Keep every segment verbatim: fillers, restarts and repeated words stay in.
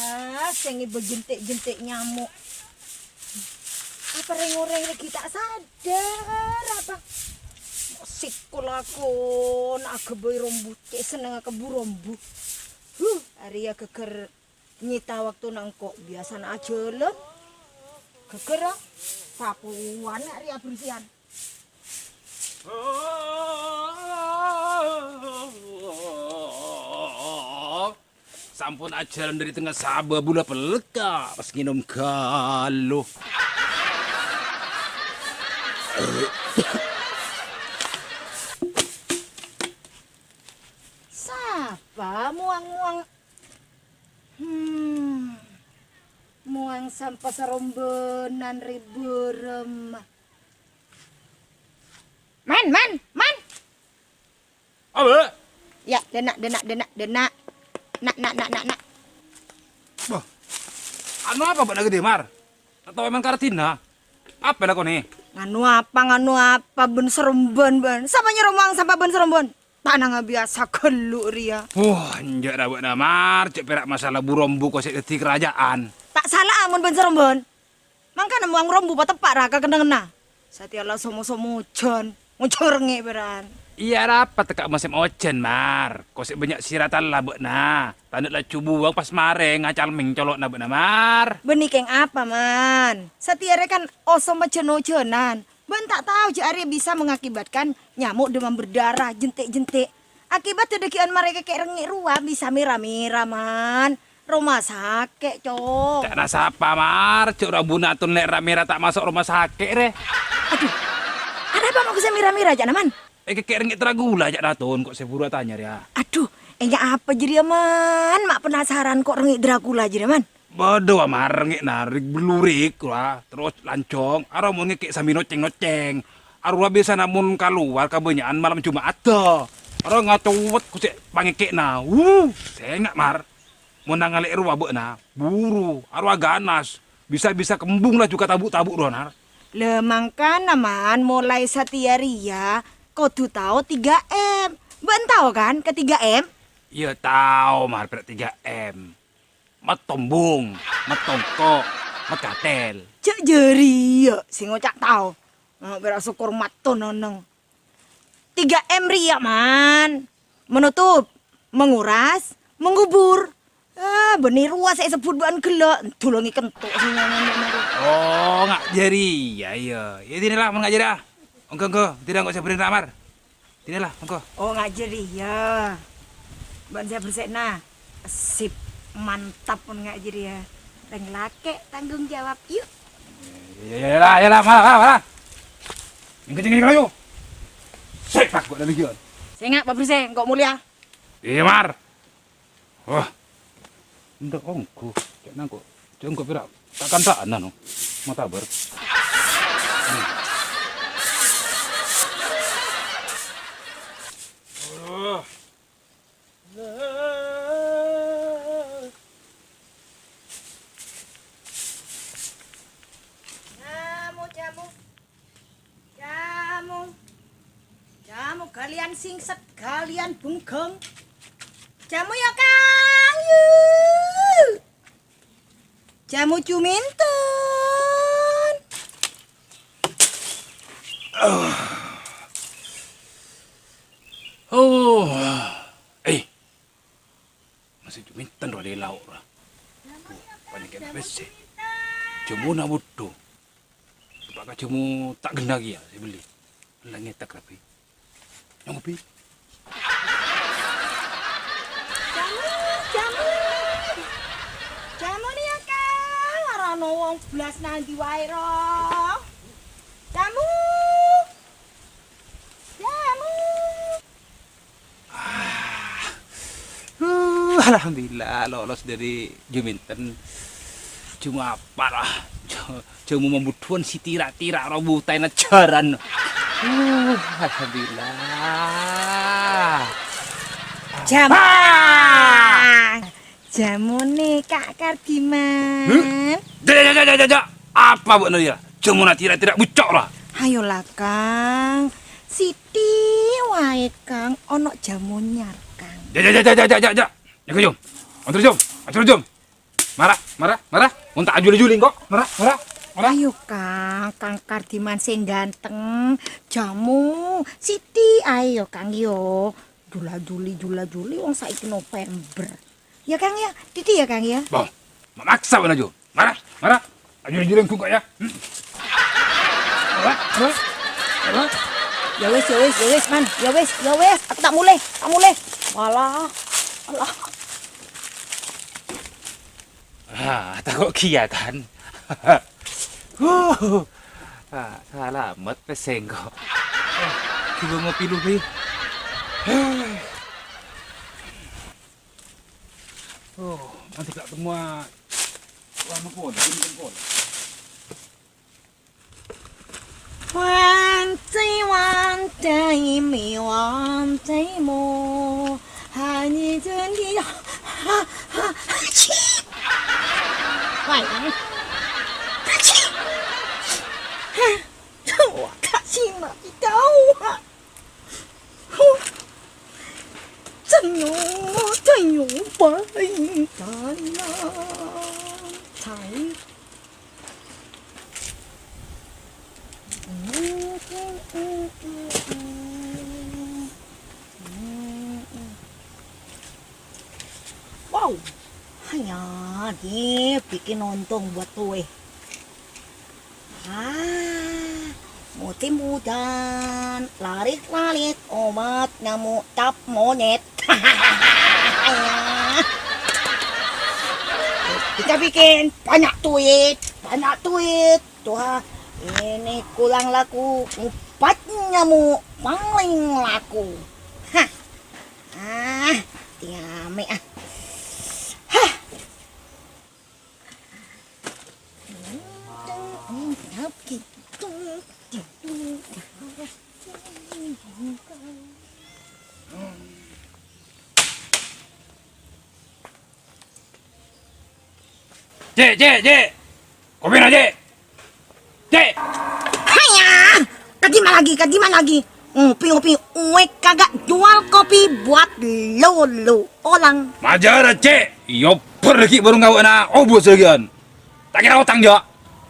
Ah, sè ngibâ jhentè'-jhentè' nyamo'. Apa rèng-orèng rè ghi' ta' sadar apa? Siko lakon aghâbây rombu, cè' sennengnga kebbu rombu. Huh, arèya ghâgghâr nyita waktona engko', biyasana ajhâlân. Ghâgghâr, ah, sapowan arèya bersihan. Sampon ajhâlân dâri tengnga sabâ bulâ pellekka, pas ngènom ghâllu. Sapa mowang-mowang? Hmm. Mowang sampa sarombhânan rè bârâmma. Man, man, man! Apa? Ya, dâna', dâna', dâna', dâna'. Na', na', na', na', na'. Bâh. Anu apa bâ'na ghâdhi, Mar? Atau emang kardina? Apa lakonè? Nganu apa, nganu apa, bân sarombhân, bân? Sapa nyèro mowang sampa bân sarombhân? Tanangnga biyasa ghâllu rèya. Wah, enjâ' ra bâ'na, Mar. Cè' pèra' masalah bu-rombu kosè dhâddhi karaja'an. Ta' sala amon bân sarombhân. Mangkana mowang rombu pateppa' ra ka kennengnganna. Satèya la somo-somo ojhân. Ngojhâng rengngè' pèra'an. Iyâ, arapa tekka' mosèm ojhân, Mar. Kosè bânnya' siratan la bâ'na. Tandhâ laju buwâng pas marè ngacalmèng colo'na bâ'na, Mar. Bânnè kèng apa, Man? Satèya rè kan osom majhân-ojhânan. Bân ta' tao jâ' arèya bisa mengakibatkan nyamuk demam berdarah, jhentè'-jhentè'. Akibat dhâddhâghi'ân marè kèkè' rengngè' rowa bisa mèra-mèra, Man. Roma sakè', Cong. Ca'na sapa, Mar? Jâ' ra buna ton lè' ra-mèra ta' maso' roma sakè' rè. Adhu, arapa ma' kosè mèra-mèra, ca'na, Man? Eh, kèkè' rengngè' Dracula, ca'na ton, kok sè buru atanya rèya. Adhu, enga' apa jârèya, Man? Ma' penasaran kok rengngè' Dracula jârèya, Man? Bâdâ, wa, marèngè' narik belurik, wa, terros lanjhâng, aro mon ngèkè' sambi nocèng-nocèng. Arowa biasana mon kalowar kabânnya'an malem Juma'adda. Aro ngacowet kocè' pangèkè'na. Wuh, sènga', Mar. Mon nangalè' rowa bâ'na, buru, arowa ganas. Bisa-bisa kembung laju ka tabu'-tabu' rowa, Nar. Lè, mangkana, Man, molaè satèya rèya kodhu tao tiga M. Bâ'na tao, kan, ka tiga M? Iyâ, tao, Mar, pèra' tiga M. Matombung, matongko', makatel. Jâ' jârèya sè ngoca' tao. Nga' pèra' sokkor mato nonong. Tiga M rèya, Man. Menutup, menguras, mengubur. Ah, bânnè rowa sè èsebbhut bâ'na ghellâ'. Dulângè kento' sè nyanyi. Oh, nga' jârèya, iyâ. Iyâ, dinala, mon nga' jârèya. Ongghu, ongghu. Dinala, engko' sè bherrina, Mar. Dinala, monggo. Oh, nga' jârèya. Bâ'na sè bersèna. Sip, mantap mon nga' jârèya. Rèng lakè' tanggung jawab, yu. Iyâ, iyâ, iyâ, la, iyâ, la, mara, mara, mara. Jeng, jeng, jeng, ayo. Sip, Pak, gua ada lagi, on. Sènga', Pak Bersè, engko' molèya. Iyâ, Mar. Wah. Ndak ongghu, ca'na engko'. Ca'na engko' pèra' ta' kanta'an, anu. Matabar. Hmm. Aduh. Jamu, jamu. Jamu. Jamu ghâliyân singset, ghâliyân bungghâng. Jamu yâ, Kang, yu. Jamu Juminten. Oh. Eh. Masih Juminten rowa dâri lao' rowa. Aduh, panèka bessè. Jamuna bhuddhu. Coba ka jamu ta' ghenna kèya sè bellè. La ngètek rabbhi. Nyong ngopi. Jamu, jamu. Jamu nèka, Kang. Ora ana wong blas nang ndi wae, ro. Jamu. Jamu. Ah. Uh, alhamdulillah, lolos dâri Juminten. Cuma apa lah? Jamu mambudhuwân sè tèra'-tèra' rowa bhutana jhârân. Uh, alhamdulillah. Jam. Ah! Jamune Kak Kardiman. Hmm? Ja, ja, ja, ja, ja, ja. Apa bâ'na ya? Jamuna tèra'-tèra' bucco' ra. Ayolah, Kang. Siti wae, Kang. Ono jamu anyar, Kang. Ja, ja, ja, ja, ja, ja, ja. Nyengko, Jum. Matur, Jum. Matur, Jum. Mara, mara, mara. Mon ta' ajuli-juli engko'. Mara, mara, mara. Ayo, Kang, Kang Kardiman sè ganteng. Jamu, siti, ayo, Kang, yo. Jula-juli, jula-juli, wong saiki November. Ya, Kang, ya. Titi ya, Kang, ya. Bang, mamaksa bân aju. Mara, mara. Ajuli-juli engko' ya. Hmm. Mara, mara, mara. Ya wis, ya wis, ya wis, Man. Ya wis, ya wis. Aku ta' molè, ta' molè. Walah. Alah. Ah, tako' kèya, kan? Huh. Ah, salamet pèssè engko'. Oh, ghibâ ngopi dulu, Bi. Oh, nanti gak temuan. Wah, mau pulang, ini kan pulang. One day, one day, me one day more. Honey, then the, ha, ha, achoo! Why? Achoo! Ha, tuh, kasih mati tahu. Huh. Tanyo, tanyo, pai, tanyo, pai. Wow, hanya dibikin ontong buat kue. Ah, musim hujan, laris-laris obat nyamuk cap monyet. Kita bikin banyak duit, banyak duit. Tuh, ini kurang laku, obat nyamuk paling laku. Hah. Ah, tiame, ah. Hah. Cè', cè', cè'. Kopina, cè'. Cè'. Haiya! Kadimma lagi, kadimma lagi? Ngopi, ngopi, uwe kagak jual kopi buat lu, lu orang. Majârâ, cè'. Iyâ, pergi baru ngawa'na obus lagi, an. Ta' kèra otang, jâ'.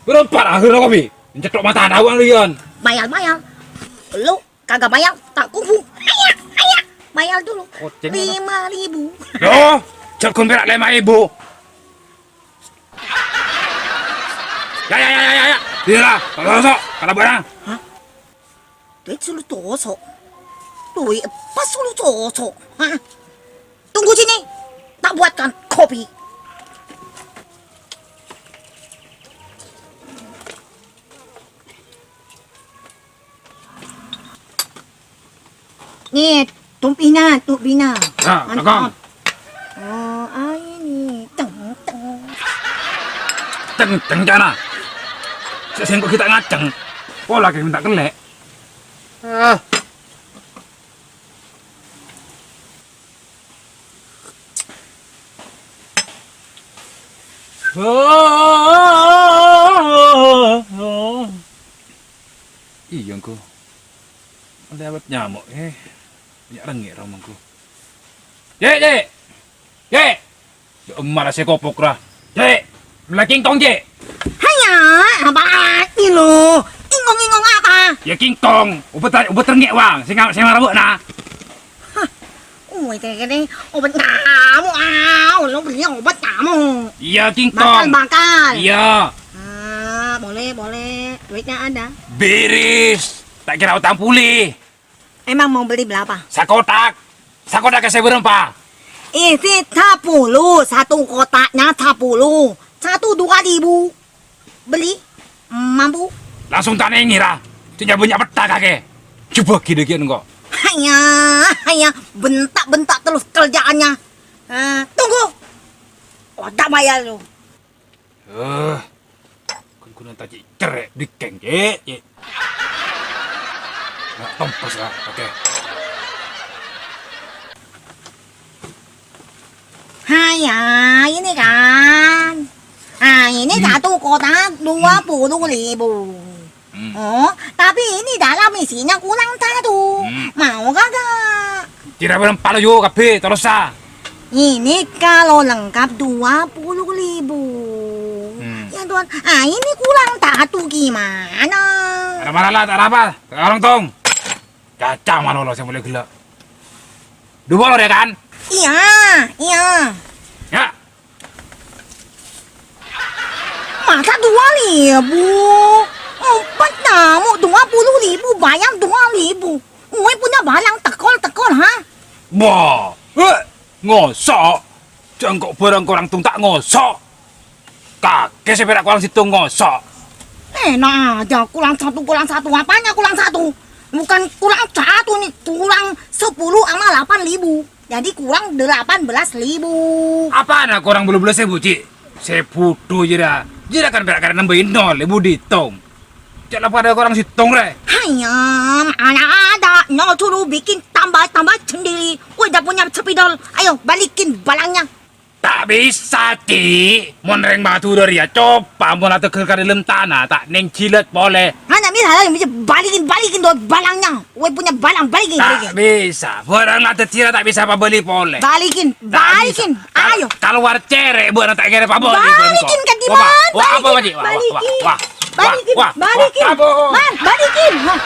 Berempat akhirnya kopi. Encèthok matana, an, lagi, an. Bayar, bayar. Lu kagak bayar, tak kubu. Haiya, haiya. Bayar dulu. Koceng, lima ribu. Loh, jagon perak lima ribu. Ya, ya, ya, ya, ya, ya. Iya lah, tak terosok, kata barang. Hah? Duit sulu tosok. Duit pas sulu tosok. Hah? Tunggu sini. Tak buatkan kopi. Nih, tumpina, tumpina. Ya, mantap. Lekong. Oh, ai ni, teng, teng. Teng, teng, jana. Sè sengko' kita ngaceng. Pola kayak minta kelek. Ah. Iyâ, engko'. Lewat nyamuk, eh. Bânnya' rengngè' roma, engko'. Cè', cè'. Cè'. Ya, emma la sè kopok, ra. Cè'. Mella kingkong, cè'. Haiya, apa lagi lo? Ingkong-ingkong apa? Ya, kingkong. Obât, obât rengngè', wang. Sè nga-, sè mara bâ'na. Hah, uwe, kene-kene obat nyamuk, ah, lo beli obat nyamuk. Iya, King Kong. Bakal, bakal. Iya. Ah, boleh, boleh. Duitnya ada. Beres. Tak kira utang pulih. Emang mau beli berapa? Sakotak. Sakotak kasih berempa. Isi sepuluh, satu kotaknya sepuluh. Satu dua ribu. Beli, mampu. Langsung tanèngè, ra. Cè' nya-bânnya' pètta kakè. Jhubâghi dhâggi'ân engko'. Haiya, haiya, bentak-bentak terus kerjaannya. Eh, tunggu. Otak bayar lu. Eh, kun-kunan ta' cè' cerrè' dikèng, cè', cè'. Nah, tompes, ra. Oke. Haiya, ini kan. Nah, ini satu kotak dua puluh ribu. Hmm. Oh, tapi ini dalam isinya kurang satu. Hmm. Mau kagak? Tidak berempat lo juga, kabbhi, terus, ah. Ini kalau lengkap dua puluh ribu. Tuan, ah, ini kurang satu gimana? Ada marala, tak ada apa. Orang tong. Caca malolo sè molè ghellâ'. Dua puluh ya, kan? Iya, iya. Ya. Masa dua ribu? Empat nyamuk dua puluh ribu, bayar dua ribu. Gue punya barang tekol-tekol, ha? Wah, eh, ngoso'. Jhâ' engko' bhârâng korang tong ta' ngoso'. Kakè sè pèra' korang sèttong ngoso'. Enak aja, kurang satu, kurang satu. Apanya kurang satu? Bukan kurang satu nih, kurang sepuluh sama delapan ribu. Jadi kurang delapan belas ribu. Apana korang bâllu bellâs èbu, Ci'? Sè bhudhu jârèya. Jârèya kan pèra' karè nambâi nol èbu dittong. Jhâ' la padâ korang sèttong, rè. Hayam, anak ada, nyuruh bikin tambah-tambah sendiri. Gue udah punya spidol. Ayo, balikin balangnya. Ta' bisa, Ci'. Mon rèng Madhurâ rèya copa mon ateggâr ka dâlem tana, ta' nèng jilât polè. Hanya mil halal, mil balikin, balikin dua balangnya. Gue punya balang, balikin, Ta' balikin. Bisa. Bârâng la dhâddhiyâ ta' bisa pabâli polè. Balikin, Ta' balikin. Bisa. Kal-, Ayo. Kalowar cerè, bâ'na ta' kèra pabâli, Balikin, Bângko. Kadiman. Wah, wah, apa, Balikin, Ci'? Wah, wah, balikin. Wah, wah, Balikin, wah, wah, balikin. apa? Man, balikin. Hah.